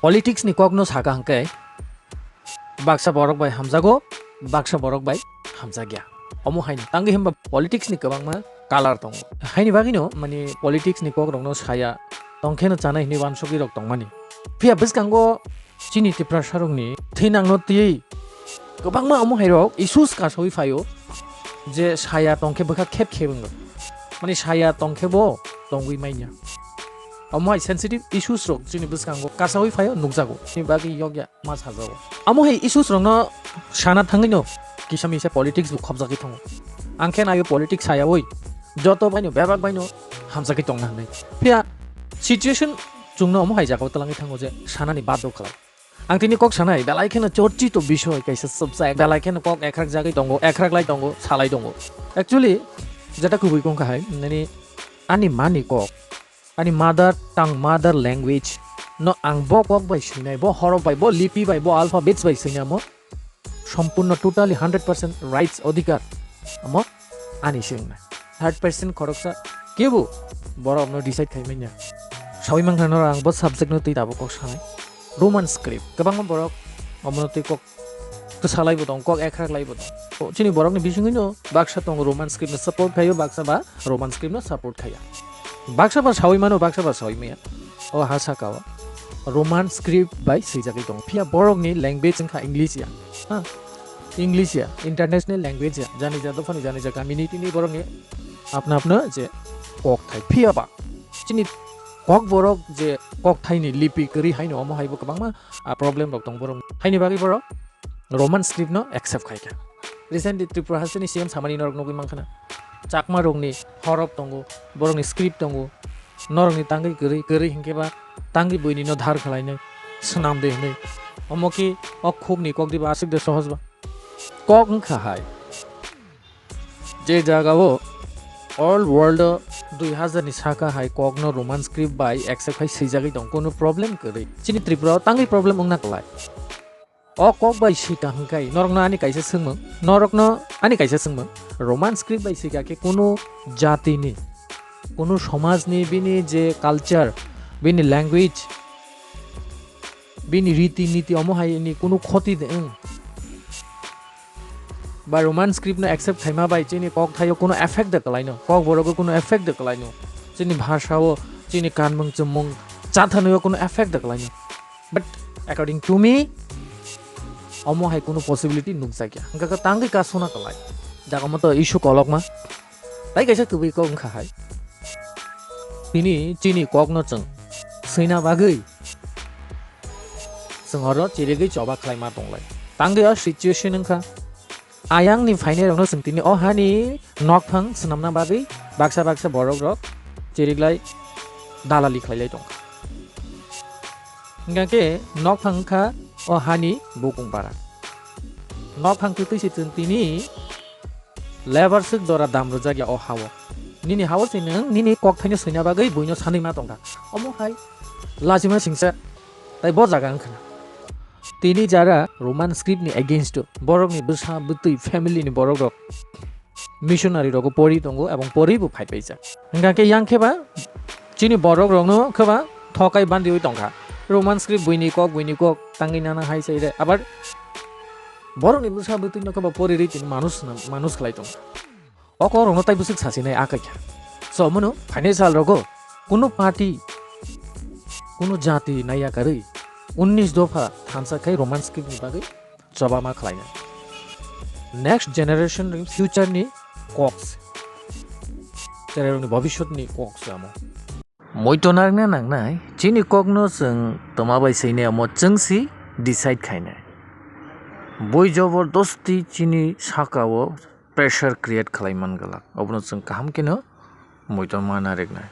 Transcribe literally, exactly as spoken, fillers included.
Politics ni kokno saka hwnkhe baksa borok bai hamjago, baksa borok bai hamjakya. Omo haino tangwi hwnba politics ni kwbangma color tongo. Haini bagwino mani politics ni kokrokno saya tongkheno chanai hwnwi wansugwi rok tongmani. Phiya bwskango chini Tiprasarokni thwinangno twiwi kwbangma omo hairok issues kasawi phaio je saya tongkhe bwkha khep khep wngo. Mani saya tongkhe bo tongwi manya. Omo hai sensitive issues rok chini bwskango kasawi phaio nukjago. Chini bagwi yokya ma sajago. Amo hai issues rokno sana thangwino kisa misa politics bo khopjagwi thango. Ang khe naio politics sayawi joto baino bebak baino hamjagwi tongna hwnwi. Phiya situation chwngno omo hai jagao twlangwi thango je sanani baddo khlai. Ang tini kok sanai belai kheno chorchito bisoy kaisa subject, belai kheno kok ekhrak jagwi tongo, ekhrak lai tongo, salai tongo. Actually, jeta kubui kong kahai, nini ani mani kok, ani mother tongue, mother language no ang bo kok bai swinai, bo horop bai, bo lipi bai, bo alphabets bai swinai amo sompurno totally hundred percent rights, odhikar amo ani se wngna. Third person khoroksa kebo borokno decide khai manya. Sawi mankha norok ang bo subject no twi tabuk kok sanai. Roman script kwbangma borok omono twi kok kwsalai bo tong, kok ekhrak lai bo tong. O chini borokni bisingwino baksa tongo Roman script no support khaio, baksa ba Roman script no support khaiya. Baksa ba sawi mano, baksa ba sawi maya. O ha saka o Roman script bai swijagwi tongo. Phiya borokni language wngkha English ya. Ha? English ya, international language ya. Jani ja dophani, jani ja community ni borokni apna apna je kok thai. Phiya ba chini kok borok je kok thai ni lipi kwrwi haino omo hai bo kwbangma, ah, problem rok tong borok. Haini bagwi borok Roman script no accept khai kha. Recently Tripura hasteni C M samani norok nugwi mankha na. Chakma rokni horop tongo, borokni script tongo. Norokni tangwi kwrwi, kwrwi hinkhe ba tangwi buini no dhar khwlainai, swnam de hinwi. Omo ki o khukni kok diba aswk de sohoj ba. Kok wngkha hai. Je jagao all world o dui hazar ni saka hai kokno Roman script bai accept khai swijagwi tong, kunu problem kwrwi. Chini Tripura o tangwi problem wngna kwlai. O kok bai sika hwnkhe norokno ani kaisa swngmung, norokno ani kaisa swngmung, Roman script bai sika khe kunu jatini, kunu somajni bini je culture, bini language, bini riti niti omo hai ni kunu khoti de wng? Ba Roman script no accept khaima bai chini kok thaio kunu effect de kwlaino, kok borogo kunu effect de kwlaino, chini bhasha o, chini kanmung chumung chathanwi o kunu effect de kwlaino. But according to me, omo hai kunu possibility nukjakya. Hwnkha khe tangwi kasuna kwlai. Jaga moto issue kolokma. Tai kaisa kwbwi kok wngkha hai. Tini chini kokno chwng swina bagwi chwng oro chirigwi choba khlaima tonglai. Tangwi o situation wngkha. Ayangni phainairokno chwng tini o hani nokphang swnamna bagwi baksa baksa borokrok chiriklai dalali khlailai tongkha. Hingkha khe nokphang wngkha o hani bukung para. Nokphang kwtwi se chwng tini lebar swk jora dam rwjak ya o ha-o. Nini ha-o se nwng nini kokthaino swina bagwi buino sanwi ma tongkha. Omo hai lachima singsa tai bo jaga wngkha na. Tini jara Roman script ni against o borokni bwsa bwtwi family ni borokrok missionary rogo pori tongo ebong pori bo phai paijak. Hingkha khe yang khe ba chini borok rokno khe ba thokai bandiwi tongkha. Roman script buini kok, buini kok tangwi nana hai sai re. Abar borokni bwsa bwtwino khe ba pori ri tini manus, manus khlai tongkha. O kok rokno tai bwswk sasinai akai kha. So, omono financial rogo kunu party, kunu jati naiya karwi unnish dopha thansa khai Roman script ni bagwi choba ma khlaina. Next generation ni future ni kok se. Cherairokni bhobishyot ni kok se amo. Moito narwkna nangnai, chini kokno chwng twma bai swinai amo chwng si decide khainai. Bui jobordosti chini saka o pressure create khlai man glak. Obono chwng kaham kheno moito ma narwknai.